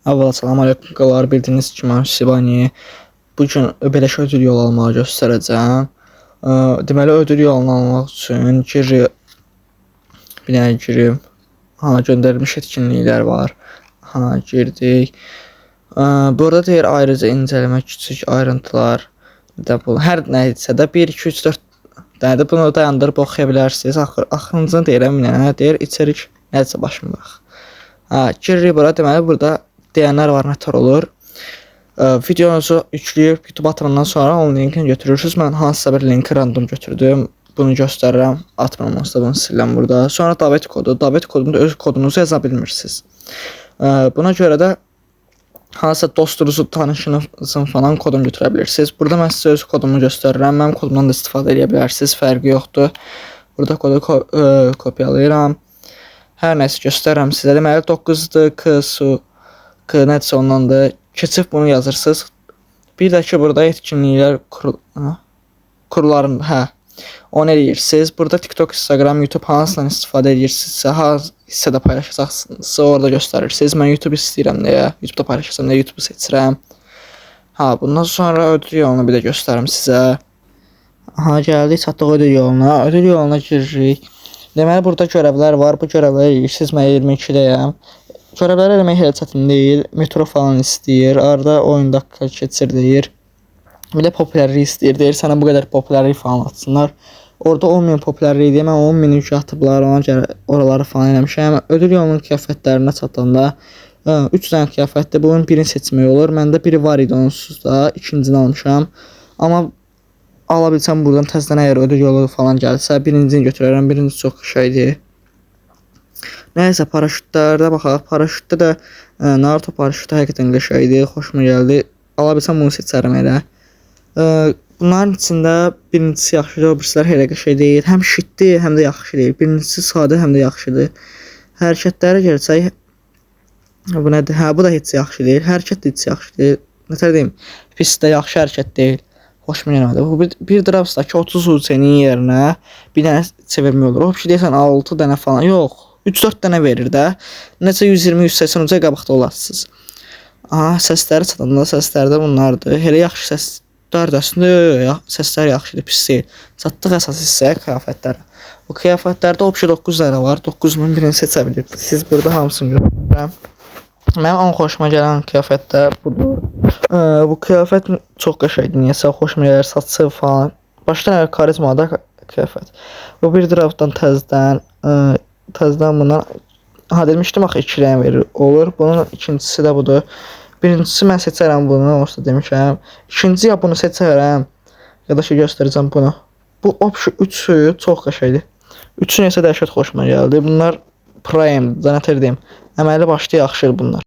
Əvvəla salam aleyküm qalar. Bildiyiniz kimi mən Sibani. Bu gün belə şey ödül yolu almağı göstərəcəm. Deməli ödül yolunu almaq üçün giririk. Bir dənə girim. Ha, göndərilmiş etkinliklər var. Ha, girdik. Burada deyir ayrıca incələmə kiçik ayrıntılar də bu. Hər nə etsə də 1 2 3 4 dənə də bunu dayandırıb oxuya bilərsiniz. Axırıncını deyirəm, nə deyir? İçerik nədirsə başım bax. Ha, giririk bura. Deməli burada deyənlər var, nətər olur. Videonuzu yükləyib YouTube atandan sonra onun linkini götürürsünüz. Mən hansısa bir linki random götürdüm. Bunu göstərirəm. Atmıram onsuz da bunu silirəm burada. Sonra davet kodu. Davet kodunda öz kodunuzu yaza bilmirsiniz. Buna görə də hansısa dostunuzu, tanışınızın falan kodunu götürə bilirsiniz. Burada mən sizə öz kodumu göstərirəm. Mənim kodumdan da istifadə edə bilərsiniz. Fərqi yoxdur. Burada kodu kopyalayıram. Hər nəsə göstərirəm sizə. Deməli 9D K su K nədirsə ondandır. Keçib bunu yazırsınız. Bir də ki burada etkinliklər kuruların, hə. Onu eləyirsiniz. Burada TikTok, Instagram, YouTube hansından istifadə edirsinizsə, hansı hissədə paylaşacaqsınızsa orada göstərirsiniz. Mən YouTube istəyirəm deyə, YouTube-da paylaşacağam deyə YouTube seçirəm. Ha, bundan sonra ödül yolunu bir də göstərim sizə. Aha, gəldik, çatdıq ödül yoluna. Ödül yoluna giririk. Deməli burada görevlər var. Bu görevləri eləyirsiniz. Mən 22-dəyəm. Görevləri eləmək elə çətin deyil. Metro falan istəyir. Arada oyun dakika keçir deyir. Bir də populyarlık istəyir. Deyir sənə bu qədər populyarlık falan atsınlar. Orada 10 min populyarlık idi. Mən 10 min yük atıblar. Ona görə oraları falan eləmişəm. Ödül yolunun qiyafətlərinə çatanda 3 dənə qiyafətdir. Bunun birini seçmək olur. Məndə biri var idi onsuz da. İkincisini almışam. Amma ala bilsəm buradan təzədən əgər ödül yolu falan gəlsə, birincini götürərəm. Birinci çox qəşəngdir. Nəysə paraşütlərdə baxaq. Paraşütdə də Naruto paraşütü həqiqətən qəşəngdir. Xoşuma gəldi. Ala bilsəm bunu seçərəm elə. Bunların içində birincisi yaxşıdır, o birisilər elə qəşəng deyil. Həm shitdir, həm də yaxşı deyil. Birincisi sadə, həm də yaxşıdır. Hərəkətlərə gəlsək, bu nədir? Hə, bu da heç yaxşı deyil. Hərəkət də heç yaxşı deyil. Nətər deyim? Pis də yaxşı hərəkət deyil. Xoşuma gəlmədi. Bu bir Drops'dakı 30 UC-nin yerinə bir dənə çevirmək olur. O bir deyəsən 6 dənə falan. Yox, 3-4 dənə verir də. Nəsə 120-180 UC qabaqda olasınız. Aha, səsləri çatanda səslər də bunlardır. Elə yaxşı səslər də əslində yox, səslər yaxşıdır, pis deyil. Çatdıq əsas hissəyə, qiyafətlərə. Bu qiyafətlərdə obşi 9 dənə var. 9-un birini seçə bilirsiniz. Burada hamısını göstərirəm. Mənim ən xoşuma gələn qiyafət də budur. Bu qiyafət çox qəşəngdir. Niyəsə xoşuma gəlir, saçı falan. Başdan ayağa karizmada qiyafət. Bu bir draftdan təzədən, təzədən bundan ha demişdim axı 2 dənə verir olur. Bunun ikincisi də budur. Birincisi mən seçərəm bunu, onsuz da demişəm. İkinci ya bunu seçərəm, ya da ki göstərəcəm bunu. Bu obşi üçü çox qəşəngdir. Üçü nəsə dəhşət xoşuma gəldi. Bunlar prime, nətər deyim. Əməlli başlı yaxşıdır bunlar.